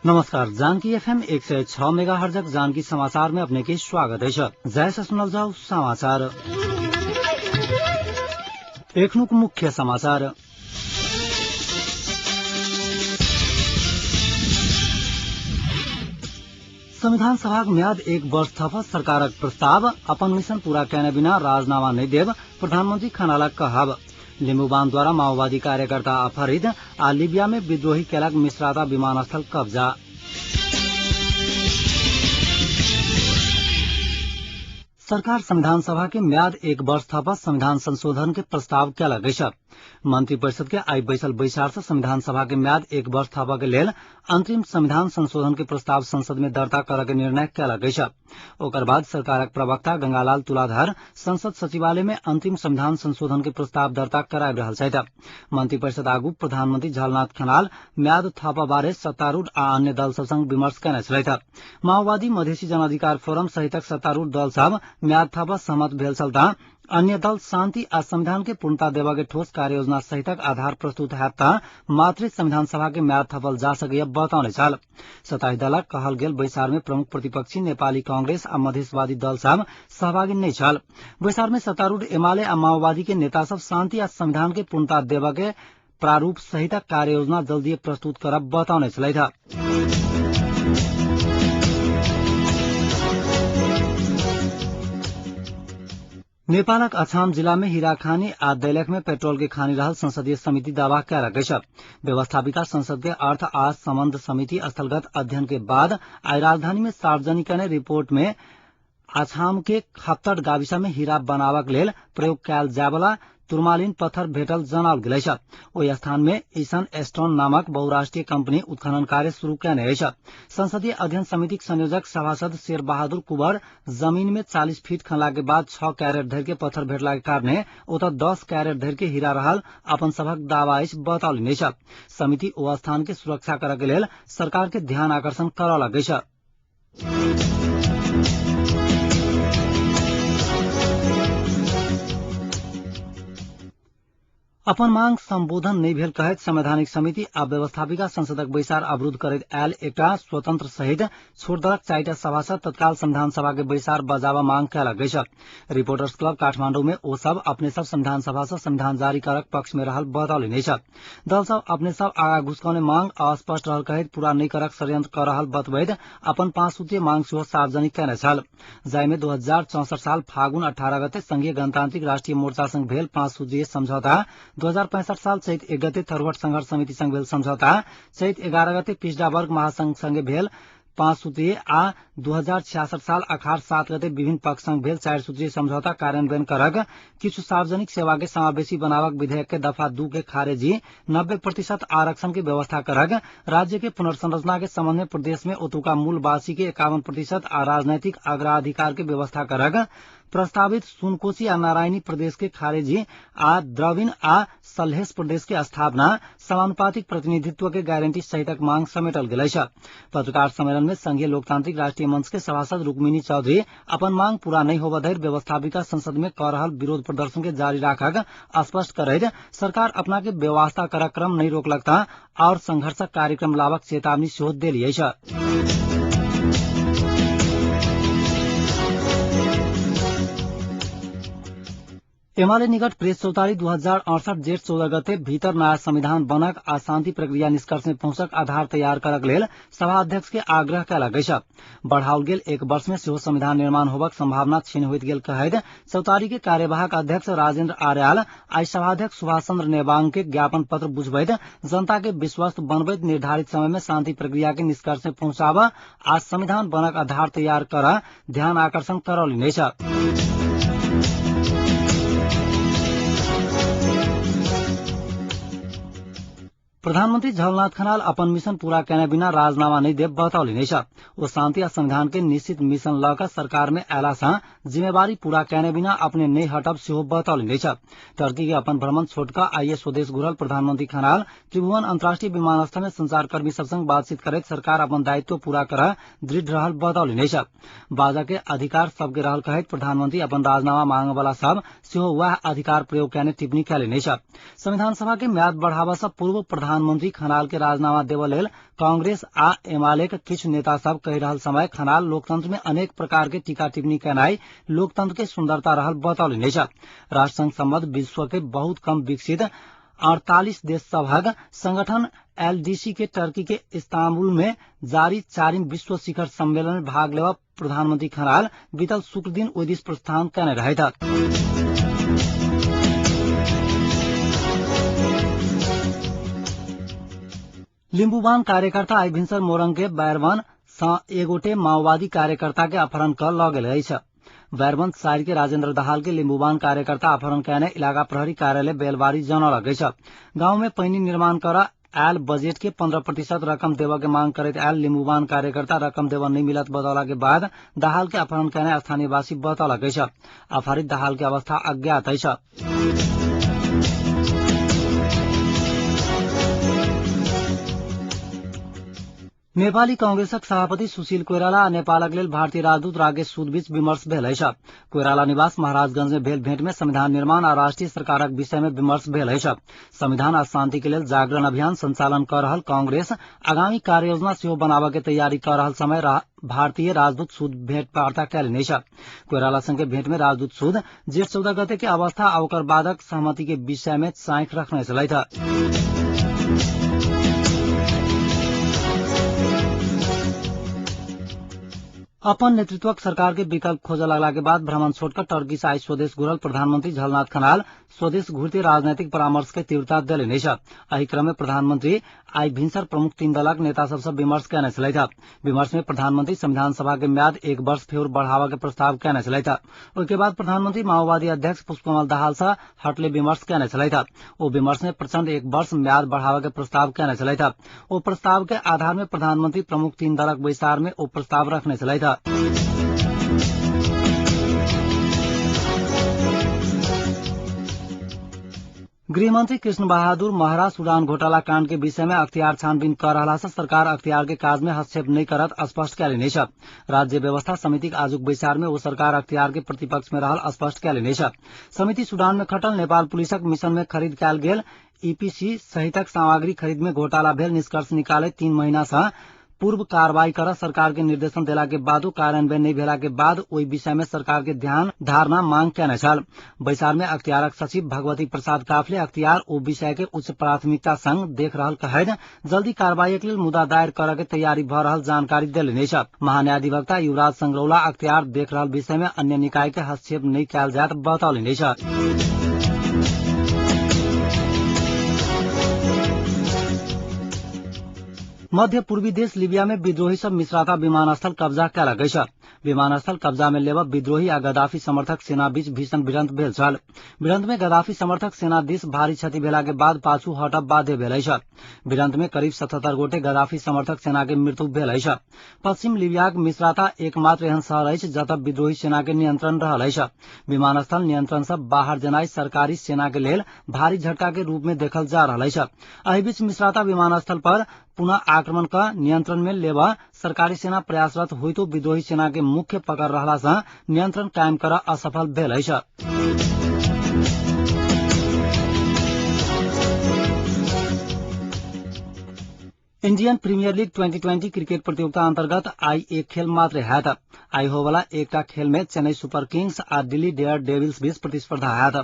नमस्कार, जानकी एफएम 106 मेगाहर्जक जानकी समाचार में अपने के स्वागत है। जय से सुनल जाओ समाचार। एखनुक मुख्य समाचार। संविधान सभाक म्याद 1 वर्ष थप सरकारक प्रस्ताव, अपन मिशन पूरा केने बिना राजीनामा नहीं देव प्रधानमंत्री खनालक कहब। लिम्बुबानद्वारा माओवादी कार्यकर्ता अपहरित आ लीबिया में विद्रोही केलक मिश्राता विमानस्थल कब्जा। सरकार संविधान सभा के म्याद 1 वर्ष थप संविधान संशोधन के प्रस्ताव केलक अछि। मंत्री परिषद के आई बैसल बैसार से संविधान सभा के म्याद 1 वर्ष थप के लेल अंतरिम संविधान संशोधन के प्रस्ताव संसद में दर्ता करऽ के निर्णय केलक अछि। ओकर बाद सरकारक प्रवक्ता गंगालाल तुलाधर संसद सचिवालय में अंतिम संविधान संशोधन के प्रस्ताव दर्ता कराबि रहल छथि। मंत्री परिषद आगू प्रधानमंत्री झलनाथ खनाल म्याद थप बारे सत्तारूढ़ आ अन्य दल सब संग विमर्श केने छलथि। माओवादी मधेसी जनअधिकार फोरम सहितक सत्तारूढ़ दल सब म्याद थप सहमत भेल छल त अन्य दल शान्ति आ संविधान के पूर्णता देबऽ के ठोस कार्ययोजना सहितक आधार प्रस्तुत हैत त मात्रै संविधान सभा के म्याद थपल जा सकैया बतौने छल। 27 दलक कहल गेल बैसार में प्रमुख प्रतिपक्षी नेपाली कांग्रेस आ मधेसवादी दल सब सहभागी नहीं छल। बैसार में सत्तारूढ़ एमाले आ माओवादी के नेता सब शान्ति आ संविधान के पूर्णता देबऽ के प्रारूप सहितक कार्ययोजना जल्दी प्रस्तुत करब बतौने छलथि। नेपालक अछाम जिला में हीरा खानी आ दैलेख में पेट्रोल के खानी रहल संसदीय समिति दावा केलक अछि। व्यवस्थापिका संसद के अर्थ आ संबंध समिति स्थलगत अध्ययन के बाद आई राजधानी में सार्वजनिक केने रिपोर्ट में अछाम के खप्तड़ गाविसा में हीरा बनावक लेल प्रयोग कयल जायवला तुर्मालिन पत्थर भेटल जनाओल गेल अछि। ओहि स्थान में ईसन स्टोन नामक बहुराष्ट्रीय कंपनी उत्खनन कार्य शुरू केने अछि। संसदीय अध्ययन समितिक संयोजक सभासद शेर बहादुर कुंवर जमीन में 40 फीट खनला के बाद 6 कैरेट धरि के पत्थर भेटला के कारणे ओतऽ 10 कैरेट धरि के हीरा रहल अपन सभक दावा अछि बतौलनि अछि। समिति ओ स्थान के सुरक्षा करऽ के लेल सरकार के ध्यान आकर्षण करौलक अछि। अपन मांग संबोधन नहि भेल कहैत संवैधानिक समिति आ व्यवस्थापिका संसदक बैसार अवरुद्ध करैत आयल एकटा स्वतंत्र सहित छोट दलक 4टा सभासद तत्काल संविधान सभा के बैसार बजाबऽ मांग केलक अछि। रिपोर्टर्स क्लब काठमांडू में ओ सब अपने सब संविधान सभा से संविधान जारी करक पक्ष में रहल बतौलनि अछि। दल सब अपने सब आगा घुसकौने मांग अस्पष्ट रहल कहैत पूरा नहि करक षड्यंत्र कऽ रहल बतबैत अपन 5 सूत्रीय मांग सेहो सार्वजनिक केने छल। जाहि में 2064 साल फागुन 18 गते संघीय गणतांत्रिक राष्ट्रिय मोर्चा संग भेल 5 सूत्रीय समझौता, 2065 साल चैत 1 गते थरुहट संघर्ष समिति संग भेल समझौता, चैत 11 गते पिछड़ा वर्ग महासंघ संगे भेल 5 सूत्रीय आ 2066 साल अखार 7 गते विभिन्न पक्ष संग भेल 4 सूत्रीय समझौता कार्यान्वयन करक, किछु सार्वजनिक सेवा के समावेशी बनावक विधेयक के दफा 2 के खारेजी, 90% आरक्षण के व्यवस्था करक, राज्य के पुनर्संरचना के संबंध में प्रदेश में ओतुका मूलवासी के 51% आ राजनैतिक अग्राधिकार के व्यवस्था करक, प्रस्तावित सुनकोशी आ नारायणी प्रदेश के खारेजी आ द्रविण आ सलहेश प्रदेश के स्थापना, समानुपातिक प्रतिनिधित्व के गारंटी सहितक मांग समेटल गेल अछि। पत्रकार सम्मेलन में संघीय लोकतांत्रिक राष्ट्रीय मंच के सभासद रुक्मिणी चौधरी अपन मांग पूरा नहीं होबऽ धरि व्यवस्थापिका संसद में कऽ रहल विरोध प्रदर्शन के जारी राखक स्पष्ट करैत सरकार अपना के व्यवस्था करक क्रम नहीं रोकलक त और संघर्षक कार्यक्रम लाबक चेतावनी सेहो देली अछि। एमाले निकट प्रेस चौतारी 2068 जेठ 14 गते भीतर नयाँ संविधान बनक आ शान्ति प्रक्रिया निष्कर्ष में पहुंचक आधार तैयार करक लेल सभा अध्यक्ष के आग्रह केलक अछि। बढ़ाओल गेल 1 वर्ष में सेहो संविधान निर्माण होबक संभावना क्षीण होइत गेल कहैत चौतारी के कार्यवाहक अध्यक्ष राजेन्द्र आर्याल आई सभाध्यक्ष सुभाष चंद्र नेवांग के ज्ञापन पत्र बुझबैत जनता के विश्वस्त बनबैत निर्धारित समय में शान्ति प्रक्रिया के निष्कर्ष में पहुंचाब आ संविधान बनक आधार तैयार कर ध्यान आकर्षण करौलनि अछि। प्रधानमंत्री झलनाथ खनाल अपन मिशन पूरा केने बिना राजीनामा नहीं देव बतौलनि अछि। ओ शांति आ संविधान के निश्चित मिशन लऽ कऽ सरकार में अयला सँ जिम्मेवारी पूरा केने बिना अपने नहीं हटब सेहो बतौलनि अछि। टर्की के अपन भ्रमण छोड़ कऽ आइए स्वदेश घुरल प्रधानमंत्री खनाल त्रिभुवन अंतर्राष्ट्रीय विमानस्थल में संचारकर्मी सब संग बातचीत करैत सरकार अपन दायित्व पूरा कर दृढ़ रहल बतौलनि अछि। बाजा के अधिकार सबके रहल कहैत प्रधानमंत्री अपन राजीनामा मांगे वाला सब सेहो वएह अधिकार प्रयोग केने टिप्पणी केलनि अछि। संविधान सभा के म्याद बढ़ावा सँ पूर्व प्रधान प्रधानमंत्री खनाल के राजीनामा देबऽ लेल कांग्रेस आ एमाले के किछु नेता सब कहि रहल समय खनाल लोकतंत्र में अनेक प्रकार के टीका टिप्पणी केनाई लोकतंत्र के सुंदरता रहल बतौलनि अछि। राष्ट्रसंघ सम्बद्ध विश्व के बहुत कम विकसित 48 देश सभक संगठन एलडीसी के टर्की के इस्तांबुल में जारी चारिम विश्व शिखर सम्मेलन में भाग लेवा प्रधानमंत्री खनाल बीतल शुक्र दिन ओहि दिस प्रस्थान केने रहथि। लिम्बुवान कार्यकर्ता आई भिन्सर मोरंग के बैरवन सँ एगोटे माओवादी कार्यकर्ता के अपहरण क लऽ गेल अछि। बैरवन साइड के राजेंद्र दाहाल के लिम्बुवान कार्यकर्ता अपहरण कयने इलाका प्रहरी कार्यालय बेलबारी जनौलक अछि। गांव में पैनी निर्माण कर आयल बजट के 15% रकम देबऽ के मांग करैत आयल लिम्बुवान कार्यकर्ता रकम देबऽ नहीं मिलत बतौला के बाद दाहाल के अपहरण कयने स्थानीयवासी बतौलक अछि। अपहरित दाहाल के अवस्था अज्ञात अछि। नेपाली कांग्रेसक सभापति सुशील कोइराला आ नेपालक लेल भारतीय राजदूत राकेश सूद बीच विमर्श भेल अछि। कोइराला निवास महाराजगंज में भेल भेंट में संविधान निर्माण आ राष्ट्रीय सरकारक विषय में विमर्श भेल अछि। संविधान आ शांति के लेल जागरण अभियान संचालन कर रहल कांग्रेस आगामी कार्ययोजना सेहो बनाबऽ के तैयारी कर रहल समय भारतीय राजदूत सूद भेंट वार्ता कयलनि अछि। कोइराला संगे भेंट में राजदूत सूद जेठ 14 गते के अवस्था आ ओकर बादक सहमति के विषय में चाँखि रखने छलथि। अपन नेतृत्वक सरकार के विकल्प खोजऽ लगला के बाद भ्रमण छोड़कर टर्की से आई स्वदेश घुरल प्रधानमंत्री झलनाथ खनाल स्वदेश घुरते राजनैतिक परामर्श के तीव्रता देलनि अछि। एहि क्रम में प्रधानमंत्री आई भिनसर प्रमुख तीन दलक नेता सब से विमर्श कयने छलथि। विमर्श में प्रधानमंत्री संविधान सभा के म्याद 1 वर्ष फेर बढ़ावा के प्रस्ताव कयने छलथि। ओहि के बाद प्रधानमंत्री माओवादी अध्यक्ष पुष्पकमल दाहाल से हटले विमर्श कयने छलथि। ओ विमर्श में प्रचंड 1 वर्ष म्याद बढ़ावा के प्रस्ताव कयने छलथि। ओ प्रस्ताव के आधार में प्रधानमंत्री प्रमुख तीन दलक बैसार में ओ प्रस्ताव रखने छलथि। गृहमंत्री कृष्ण बहादुर महरा सुडान घोटाला कांड के विषय में अख्तियार छानबीन कर रहा से सरकार अख्तियार के काज में हस्तक्षेप नहीं करत स्पष्ट कयलनि अछि। राज्य व्यवस्था समितिक आजुक बैसार में ओ सरकार अख्तियार के प्रतिपक्ष में रहल स्पष्ट कयलनि अछि। समिति सुडान में खटल नेपाल पुलिसक मिशन में खरीद कयल गेल ईपीसी सहितक सामग्री खरीद में घोटाला भेल निष्कर्ष निकाले 3 महीना से पूर्व कार्रवाई कर सरकार के निर्देशन देला के बादो कार्यान्वयन नहीं भेला के बाद ओहि विषय में सरकार के ध्यान धारणा मांग कयने छल। बैसार में अख्तियारक सचिव भगवती प्रसाद काफले अख्तियार ओ विषय के उच्च प्राथमिकता संग देख रहल कहैत जल्दी कार्रवाई के लेल मुद्दा दायर करऽ के तैयारी भऽ रहल जानकारी देलनि अछि। महान्यायाधिवक्ता युवराज संग्रौला अख्तियार देख रहल विषय में अन्य निकाय के हस्तक्षेप नहीं कयल जायत बतौलनि अछि। मध्य पूर्वी देश लीबिया में विद्रोही सब मिश्राता विमानस्थल कब्जा कयलक अछि। विमानस्थल कब्जा में लेबऽ विद्रोही आ गद्दाफी समर्थक सेना बीच भीषण भिड़ंत भेल छल। भिड़ंत में गद्दाफी समर्थक सेना दिस भारी क्षति भेला के बाद पाछू हटब बाध्य भेल अछि। भिड़ंत में करीब 77 गोटे गद्दाफी समर्थक सेना के मृत्यु भेल अछि। पश्चिम लीबियाक मिश्राता एकमात्र एहन शहर अछि जतऽ विद्रोही सेना के नियंत्रण रहल अछि। विमानस्थल नियंत्रण से बाहर जेनाइ सरकारी सेना के लेल भारी झटका के रूप में देखल जा रहल अछि। एहि बीच मिश्राता विमानस्थल पर पुनः आक्रमण का नियंत्रण में लेबा सरकारी सेना प्रयासरत होइतो विद्रोही सेना के मुख्य पकड़ रहला से नियंत्रण कायम कर असफल भेल अछि। इंडियन प्रीमियर लीग 2020 क्रिकेट प्रतियोगिता अंतर्गत आई एक खेल मात्र हैत। आई होवाला एकटा खेल में चेन्नई सुपर किंग्स आ दिल्ली डेयर डेविल्स बीच प्रतिस्पर्धा हैत।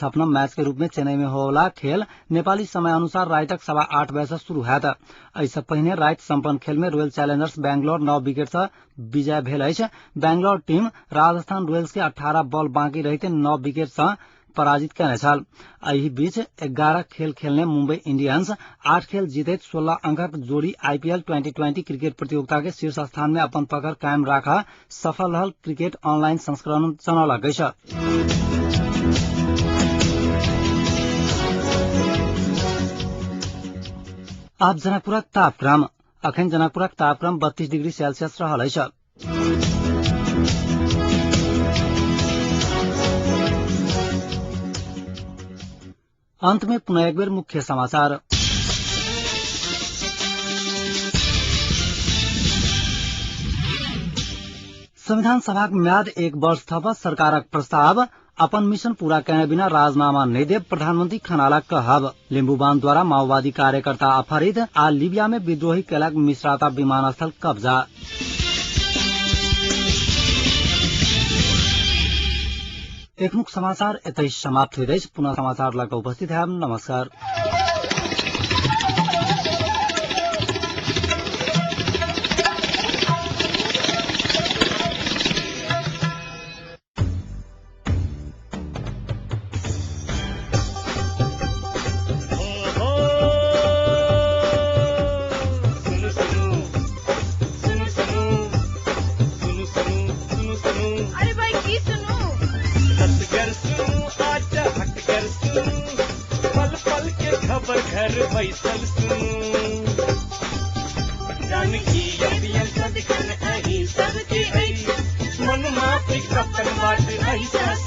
56 मैच के रूप में चेन्नई में होवाला खेल नेपाली समय अनुसार रातिक 8:15 बजे से शुरू हैत। एहिसँ पहिने राति सम्पन्न खेल में रॉयल चैलेंजर्स बैंगलोर 9 विकेट से विजय भेल अछि। बैंगलोर टीम राजस्थान रॉयल्स के 18 बॉल बाकी रहिते 9 विकेट से पराजित कयने छल। एहि बीच 11 खेल खेलने मुंबई इंडियंस 8 खेल जीतैत 16 अंकक जोड़ी आईपीएल 2020 क्रिकेट प्रतियोगिता के शीर्ष स्थान में अपन पकड़ कायम राख सफल रहल क्रिकेट ऑनलाइन संस्करण जनौलक अछि। आब जनकपुरक तापक्रम। अखन जनकपुरक तापक्रम 32 डिग्री सेल्सियस रहल अछि। अंत में पुनः एक बेर मुख्य समाचार। संविधान सभाक म्याद 1 वर्ष थप सरकारक प्रस्ताव। अपन मिशन पूरा कयने बिना राजीनामा नहि देब प्रधानमंत्री खनालक कहब। लिम्बू द्वारा माओवादी कार्यकर्ता अपहरित आ लीबिया में विद्रोही कयलक मिश्राता विमानस्थल कब्जा। एखनुक समाचार एतहि समाप्त होइत अछि। पुनः समाचार लऽ कऽ उपस्थित हैब। नमस्कार। अरे भाई की सुनू? पल पल के खबर घर बैसल सुनू, जानकी अभियन सदखन अही सबके अछि, मन माफिक अपन बात ऐसा।